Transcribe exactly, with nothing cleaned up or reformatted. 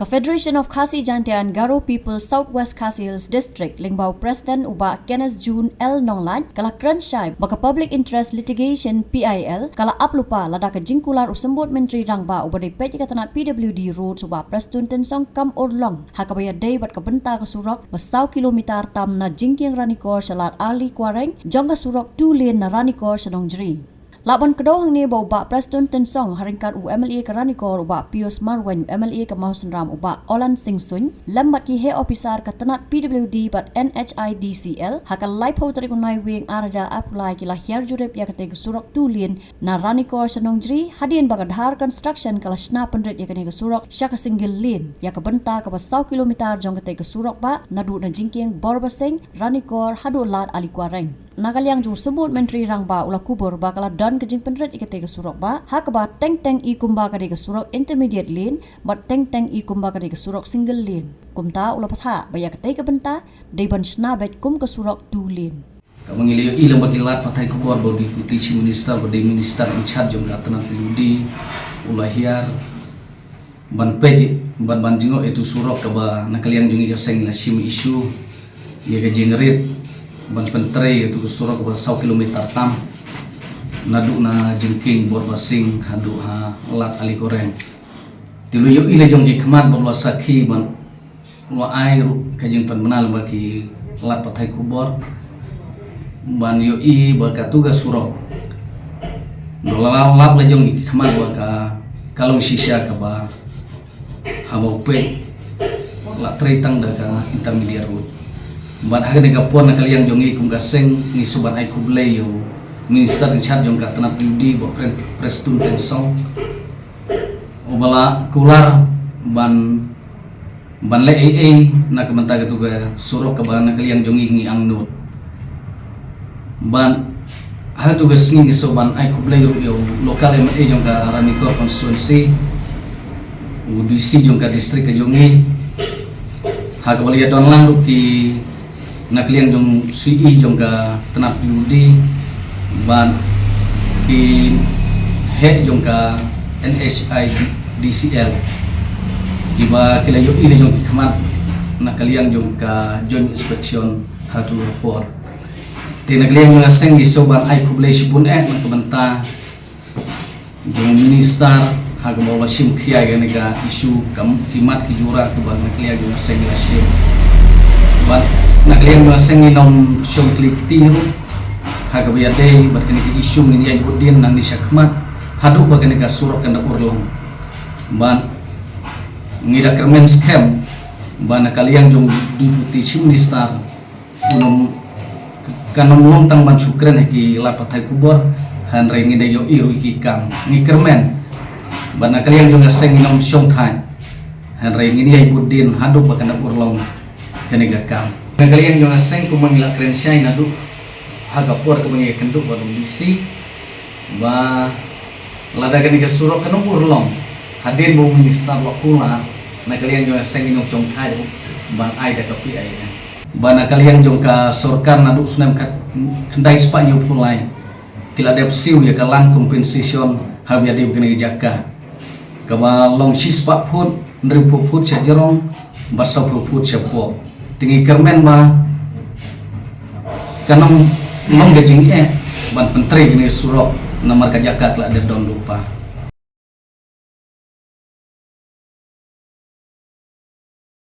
Ka Federation of Khasi Jaintia and Garo People South West Khasi Hills District lyngba u President u Bah Kenneth June L Nonglait ka la kren shai ba ka Public Interest Litigation, P I L, ka la ap lypa lada ka jingkular u Symbud Myntri Rangbah uba dei peit ïa ka tnat P W D Road u Bah Prestone Tynsong kam urlong ha kaba ïadei bad ka bynta ka surok ba saw kilometer tam na jingkieng Ranikor sha Lad Alikwareng jong ka surok two lane na Ranikor sha Nongjri. Lah ban kdew hangne ba u Bah Prestone Tynsong ha ryngkat u M L A ka Ranikor u Bah Pius Marwein, u M L A ka Mawsynram u Bah Olan Singh Suin lem bad ki heh ophisar ka tnat P W D bad N H I D C L ha ka laiphew tarik u Naiwieng ar hajar arphew lai ki la hiar jurip ïa katei ka surok two lane na Ranikor sha Nongjri hadien ba ka Dhar Construction ka la shna pynrit ïa kane ka surok sha ka single lane ïa ka bynta kaba saw kilometer jong katei ka surok ba naduh na jingkieng Borbasing, Ranikor haduh Lad Alikwareng. Na ka liang jong u Symbud Myntri Rangbah u la kubur ba ka la don ka jingpynrit ïa katei ka surok ba ha kaba teng teng i kumba ka dei ka surok intermediate lane bad teng teng i kumba ka dei ka surok single lane. Kumta u la pathah ba ïa katei ka bynta dei ban shna beit kum ka surok two lane. Kaba ngi la ïohi lem bad ki lad pathai khubor ba u Deputy Chief Minister ba dei Minister in charge jong ka tnat P W D u la hiar ban peit bad ban jngoh ïa tu surok kaba na ka liang jong ngi ka seng la shim issue ïa ka jingrit ban pyntrei ïa tu surok kaba saw kilometer tam naduh na jingkieng Borbasing haduh ha Lad Alikwareng. Te u la ïohi la jong ki khmat ba u la sakhi ban u la ai ruh ka jingpynbna lem bad ki lad pathai khubor ban ïohi ba katu ka surok u la lap la jong ki khmat ba ka ka long shisha kaba haba u peit la trei tang da ka intermediate road. Bad ha kane ka por na ka liang jong ngi kum ka seng ngi sngewbha ban ai khublei ïa u Minister in charge jong ka tnat P W D Bah Prestone Tynsong uba la kular ban ban leh ei ei na ka bynta katu ka surok kaba na ka liang jong ngi ngi angnud. Ban ha katu ka sngi ngi sngewbha ban ai khublei ruh ïa u local M L A jong ka Ranikor constituency, u D C jong ka district ka jong ngi ha kaba la ïa don lang ruh ki na ka liang jong C E jong ka tnat P W D bad ki heh jong ka N H I D C L kiba ki la ïohi la jong ki khmat na ka liang jong ka joint inspection ha tu por. Te na ka liang jong ka seng ngi sngewbha ban ai khublei shibun eh na ka bynta jong u minister ha kaba u la shim khia ïa kane ka issue kam ki mat ki jura kiba na ka liang jong ka seng la shim. Bad na ka liang jong ka seng ngin ym shong kli kti ruh ha kaba ïadei bad kane ka issue ngin ïaid bud dien nangne sha khmat haduh ba kane ka surok kan da urlong. Bad ngi da kyrmen skhem ba na ka liang jong u Deputy Chief Minister un ym kan ym long tang ban shu kren ha ki lad pathai khubor hynrei ngi da ïohi ruh ïa ki kam ngi kyrmen. Bad na ka liang jong ka seng ngin ym shong thait hynrei ngin ïaid bud dien haduh ba kan da urlong kane ka kam. Na ka liang jong ka seng kumba ngi la kren shai naduh ha ka por kaba ngi ïakynduh bad u D C ba lada kane ka surok kan ym urlong hadien ba u minister u la kular na ka liang jong ka seng ngin ym shong thait ruh ban ai da ka P I L. Ba na ka liang jong ka sorkar naduh snem khat khyndai spah hynñiew phew lai ki la dep siew ïa ka land compensation ha ba ïadei bad kane ka jaka kaba long shispah phut, hynriewphew phut sha jrong bad sawphew phut sha pop. Te ngi kyrmen ba kan ym long ka jingeh ban pyntrei kane ka surok namar ka jaka ka la dep don lypa.